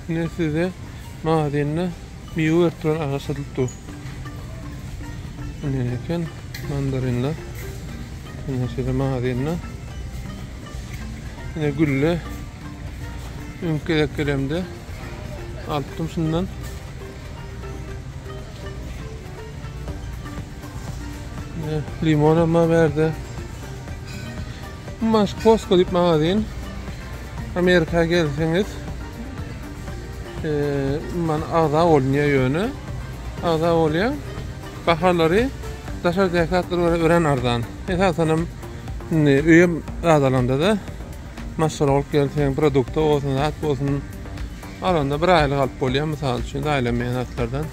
Ine size magazinde miwe berip duran agaç satylyp dur. Ine eken mandarinler. Ine şeýle magazinde. Ine gülle. Öňki gezek gelemde alypdym şundan. Ine limon hem bar bärde. Maş Costco diýip magazin. Amerika gelseňiz man agza bolunýar ýöne. Agza bolýar. Bahalary daşardaky zatlara görä örän arzan. Esasanam indi öýe zat alanda-da maşgala bolup gelseň produkta bolsun, zat bolsun alanda bir aýlyk alyp bolýar mysal üçin zaýalanmaýan zatlardan.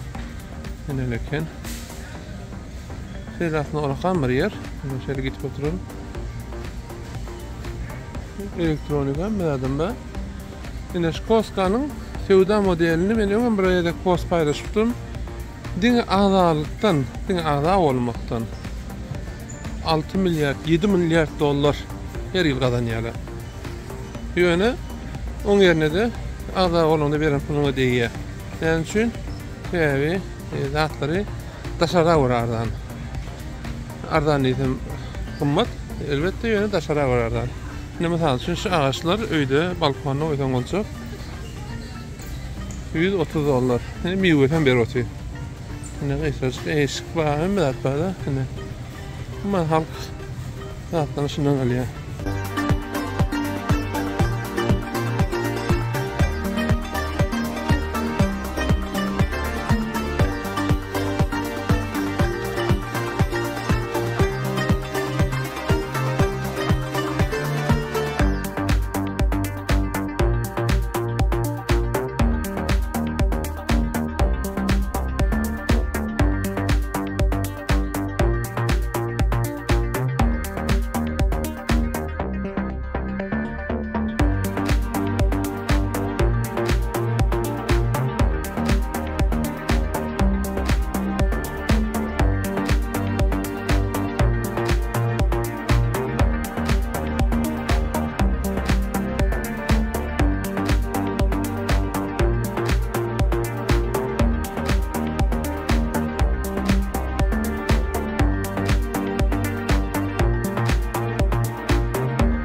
Ine eken. Şeýle aslynda ullakan bir ýer. Ine şeýle gidip oturalım. Elektronika hemme zadam bar. Ine şu Costco-nyň söwda modelini men öňem bir gezek post paýlaşypdym. Diňe agzalykdan, diňe agza bolmakdan 6 milliard, 7 milliard dollar her ýyl gazanýarlar. Ýöne oň ýerine-de agza bolanda beren puluňa degýär. Näme üçin? Sebäbi e, zatlary daşarda görä arzan. Arzan diýsem gymmat, elbetde ýöne daşara görä arzan. Indi mysal üçin şu agaçlar öýde balkonda goýsaň boljak. 130 dollar. Indi miwesi hem berip otyr. Indi gysgajyk eşik bar, hemme zat bar-da. Indi umuman halk zatlaryny şundan alýar.